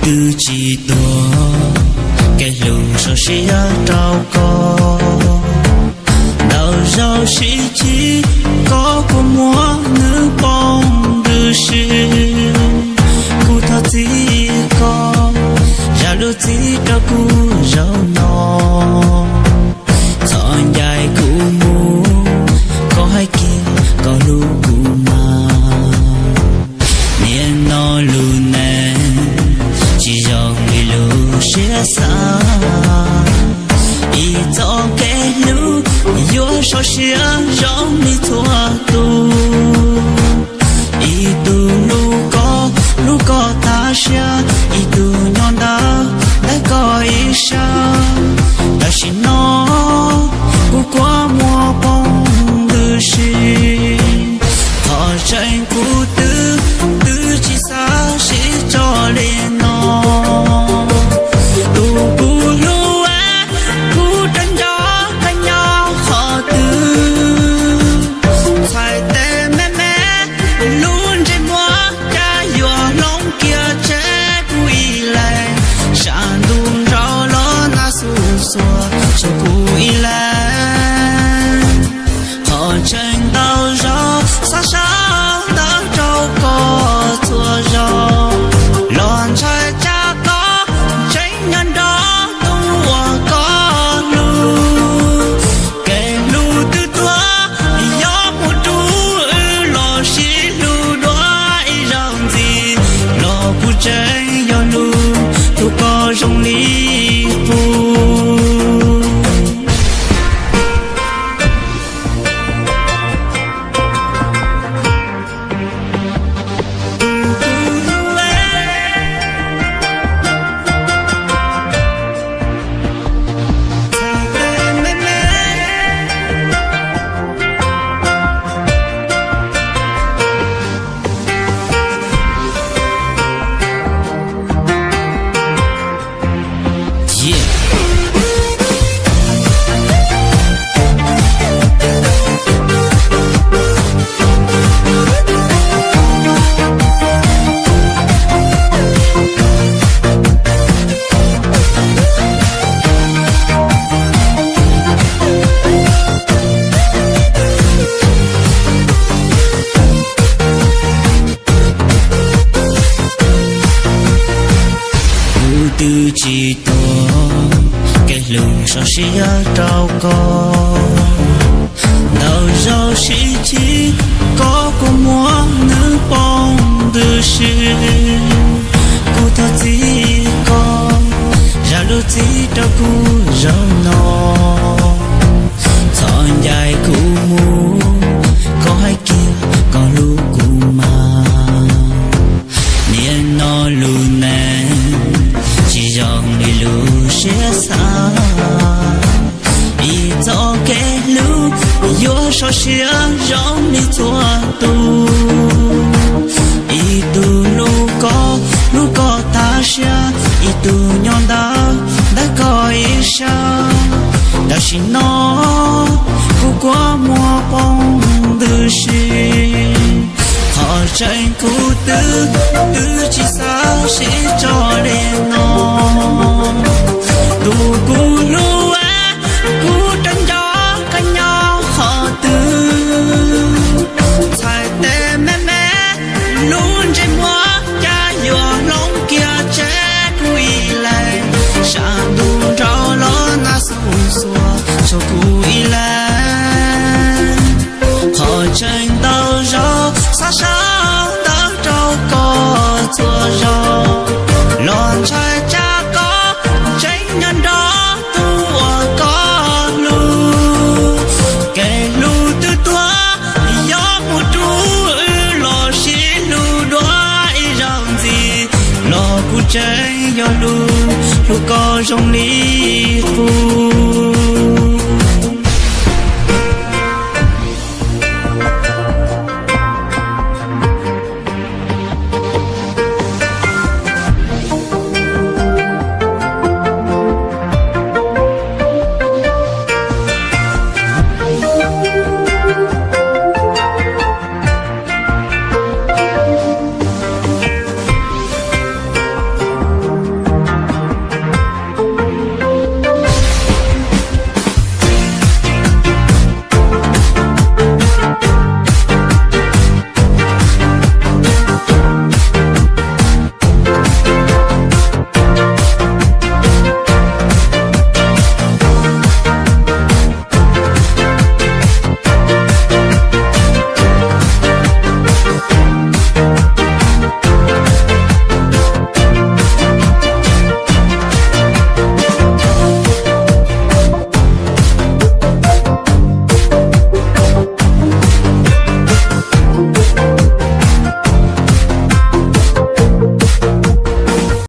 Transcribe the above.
Twb tsis tuag, kev hlub tso siab rau koj. Ntau zaus sib chim, koj kuj muab nws poob ntws si. Kuv thov txim koj, zam lub txim rau kuv zaum no. Txhob ncaim kuv mus, koj hais kiag koj hlub kuv mas. Niaj no lub neej tsis zoo li lub siab xav. Ib txoj kev hlub yuav sov siab zoo li txhua tus. Ib tug hlub koj, hlub koj tas siab, ib tug nyob ntawd ntag koj ib sab. Tam sim no kuv kua muag poob ntws si. Qhov tseeb kuv twb, twb tsis xav sib tso li no. Tus kuv hlub, kuv rov nco koj nyob qhov twg? Txhais tes me me, lub ntsej muag cas yuav hloov kiag tseg kuv ib leeg. Sab ntuj nrau los nag xuj xuas rau kuv ib leeg. Qhov tseeb ntau zaus xav sau ntawv rau koj txhua zaus, los ntshai tsam koj tseem nyob nrog tus uas koj hlub. Kev hlub twb tuag, yog mus rau wb los sib hlub dua ib zaug ntxiv, los kuv tseem yog hlub hlub koj zoo li qub. Kuv twb tsis tuag, kev hlub tso siab rau koj. Ntau zaus sib chim, koj kuj muab nws poob ntws si. Kuv thov txim koj, zam lub txim rau kuv zaum no. Txhob ncaim kuv mus, koj hais kiag koj hlub kuv mas. Niaj no lub neej tsis zoo li lub siab xav. Ib txoj kev hlub yuav sov siab zoo li txhua tus. Ib tug hlub koj, hlub koj tas siab, ib tug nyob ntawd ntawm koj ib sab. Tam sim no kuv kua muag poob ntws si. Qhov tseeb kuv twb, twb tsis xav sib tso li no. Tus kuv hlub, kuv rov nco koj nyob qhov twg? Txhais tes me me, lub ntsej muag cas yuav hloov kiag tseg kuv ib leeg. Sab ntuj nrau los nag xuj xuas rau kuv ib leeg. Qhov tseeb ntau zaus xav sau ntawv rau koj txhua zaus, los ntshai tsam koj tseem nyob nrog tus uas koj hlub. Kev hlub twb tuag, yog mus rau wb los sib hlub dua ib zaug ntxiv, los kuv tseem yog hlub, hlub koj zoo li qub.